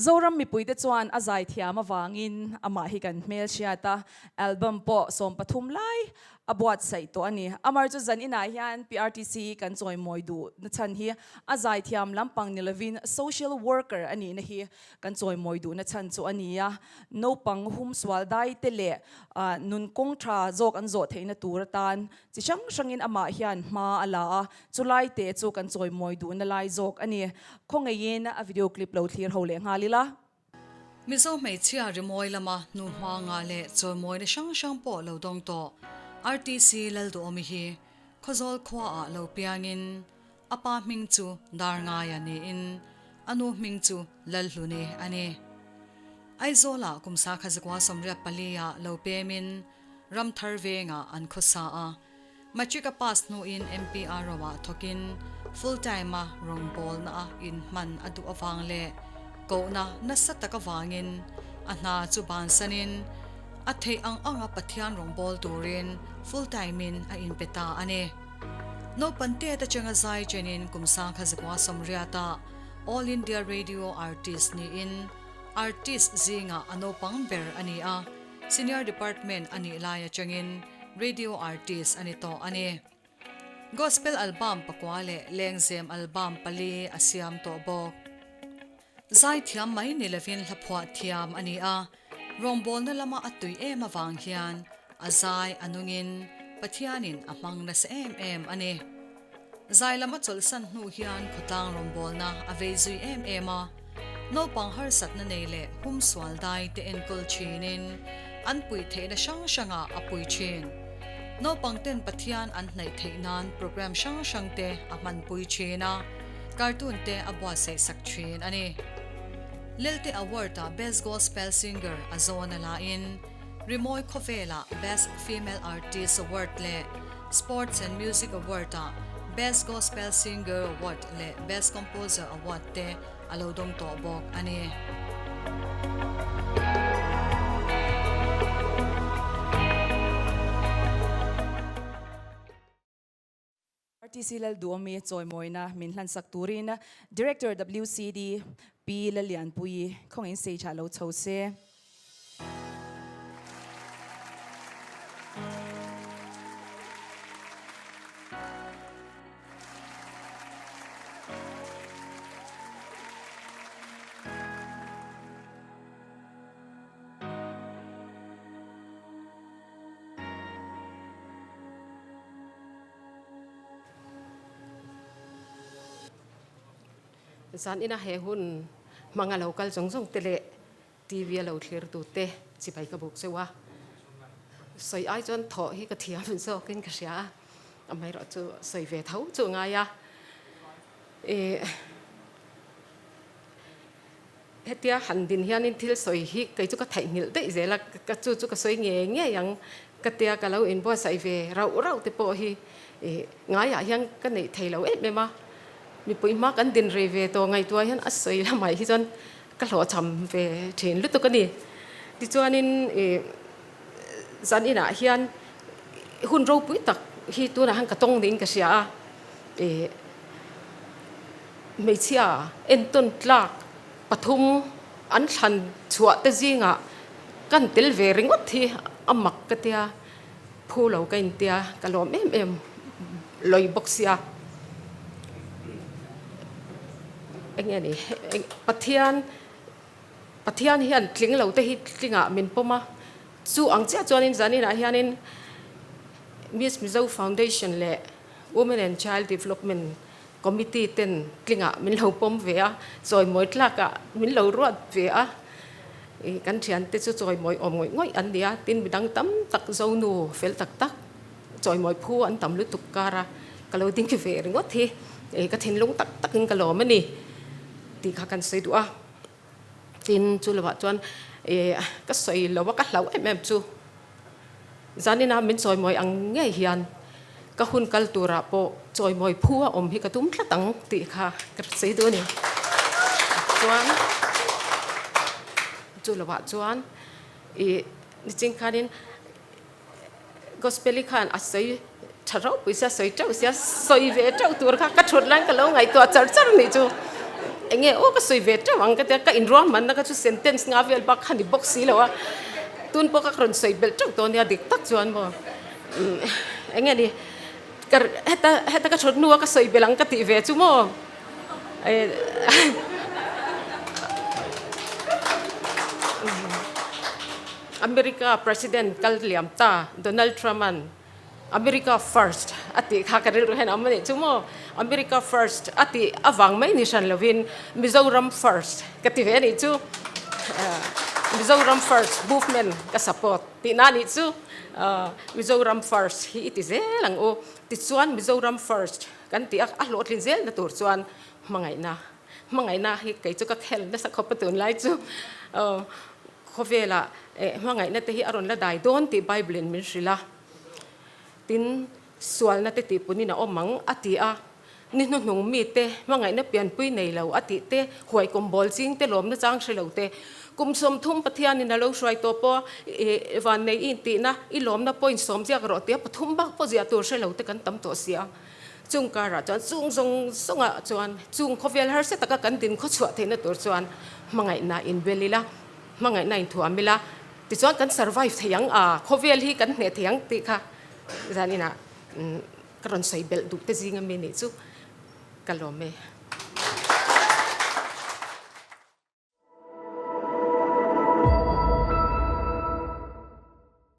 Zoram mipuite chuan a zaithiam avangin amah hi kan hmelhriat a, album pawh 13 lai a buatsaih tawh a ni. Amar chu zan inah hian PRTC kan chawimawi duh na chhan hi a zaithiam lampang ni lovin social worker a nihna hi kan chawimawi duh na chhan chu a ni a. Naupang humsual dai te leh nun kawng tha zawk an zawh theihna tur atan chi hrang hrangin amah hian hma a la a, chulai te chu kan chawimawi duhna lai zawk a ni. Khawngaihin a video clip lo thlir ho leh nghal ila. Mizo hmeichhia rimawi lama hnuhma ngah leh chawimawina hrang hrang pawh lo dawng tawh RTC Lalduhawmi hi Khawzawl khuaah lo piangin a pa hming chu Darngaia niin a nu hming chu Lalhluni a ni. Aizawlah kum sakha zakua 84 ah lo pemin Ramthar vengah an khawsa a. Matric a pass hnuin MPR roah thawkin full time a rawngbawlna a inhman a duh avang leh kohna nasa tak avangin a hna chu bansanin a theih ang anga Pathian rawngbâwl turin full time in a inpe ta a ni. Naupan tet atanga zai chenin kum 1980 ah All India Radio Artist niin artist zingah a naupang ber a ni a, Senior Department a nih lai atangin Radio Artist a ni tawh a ni. Gospel Album pakua leh Lengzem Album pali a siam tawh bawk. Zaithiam mai ni lovin hlaphuah thiam a ni a, rawngbawlna lama a tui em avang hian a zai a nungin Pathianin a hmang nasa em em a ni. Zai lam a chawlhsan hnu hian khawtlang rawngbawlna a vei zui em em a, naupang harsatna nei leh humsual dai te enkawl thinin an puih theihna hrang hrangah a pui thin. Naupang ten Pathian an hnaih theih nan program hrang hrang te a hmanpui thin a, cartoon te a buatsaih sak thin a ni. Lelte Award-ah Best Gospel Singer a zawn a lain, Rimawi khawvelah Best Female Artist Award leh Sports and Music Award-ah Best Gospel Singer Award leh Best Composer Award te a lo dawng tawh bawk a ni. RTC Lalduhawmi chawimawina min hlansak turin Director WCD Pi Lalianpuii khawngin stage ah lo chho se. Zan ina he hun hmanga lo kal zawng zawng te leh TV a lo thlir tu te chibai ka buk cheu a. Sawi ai chuan thawh hi ka thiam zawkin ka hria a, amaherawh chu sawi ve tho chu a ngai a. Ih hetia han din hianin thil sawi hi kei chu ka theihnghilh daih zel a, ka chu chu ka sawi ngei ngei ang ka tia ka lo inbuatsaih ve rauh rauh te pawh hi ih ngaiah hian ka neih thei lo em em a, mipui hma kan din rei ve tawh ngaihtuah hian a sawi lamah hi chuan ka hlawhchham ve thin lutuk a ni. Tichuanin ih zan inah hian hun ropui tak hi tunah hian ka tawng niin ka hria a, ih. Hmeichhia entawn tlak pathum an thlan chhuah te zingah kan tel ve ringawt hi a mak ka tia, phu lo ka intia, ka lawm em em lawi bawk sia. Eng nge ni, Pathian Pathian hian tling lo te hi tlingah min pawm a, chu ang chiah chuanin zaninah hianin Miss Mizo Foundation leh Women and Child Development Committee ten tlingah min lo pawm ve a, chawimawi tlakah min lo ruat ve a, kan thiante chu chawimawi awm ngawih ngawih an ni a, tin midang tam tak Zonu fel tak tak chawimawi phu an tam lutuk kar a, ka lo ding ve ringawt hi ka thinlung tak takin ka lawm a ni tih kha kan sawi duh a, tin chu lovah chuan ka sawi lo a ka hlauh em em chu. Zanina min chawimawi ang ngei hian ka hun kal turah pawh chawimawi phu a awm hi ka tum tlat ang tih kha ka sawi duh a ni. Chuan chu lovah chuan ih niching khanin Gospel-i khan a sawi tha ropui sia, sawi teuh sia, sawi ve teuh tur kha ka thut laiin ka lo ngaihtuah char char nih chu. Eng nge aw ka sawi ve teuh ang ka tia, ka inruahmanna kha chu sentence nga vel bak kha ni bawk si lo a, tun pawh ka rawn sawi belh teuh tawh nia dik tak chuan maw eng nge ni ka heta heta ka thawt hnua ka sawi belh ang ka tih ve chu maw America President kal liam ta Donald Trump-a'n America first a tih kha ka rilru hian a awm a nih chu maw? America first a tih avang mai ni hran lovin Mizoram first ka ti ve a nih chu. Mizoram first movement ka support tihna a nih chu. Mizoram first hi i ti zel ang u. Tichuan Mizoram first kan tih a, a hlawhtlin zelna tur chuan hmangaihna, hmangaihna hi kei chu ka khel nasa khawp a tunlai chu. Khawvelah hmangaihna te hi a rawn la dai dawn tih Bible in min hrilh a, tin sualna te tihpunin a awm ang a ti a, ni hnuhnung mite hmangaihna pianpui nei lo a tih te, huaikawm bawl ching te lawmna chang hre lo te, kum 30 Pathianin a lo hruai tawh pawh vannei i intihna i lawmna point sawm ziak rawh tia pathum bak pawh ziah tur hre lo te kan tam tawh si a. Chung karah chuan chung zawng zawngah chuan chung khawvel harsa taka kan din khawchhuah theihna tur chuan hmangaihna inbel ila, hmangaihna inthuam ila, tichuan kan survive thei ang a, khawvel hi kan hneh thei ang tih kha zaninah ka rawn sawi belh duh te zing ami nih chu ka lawm e.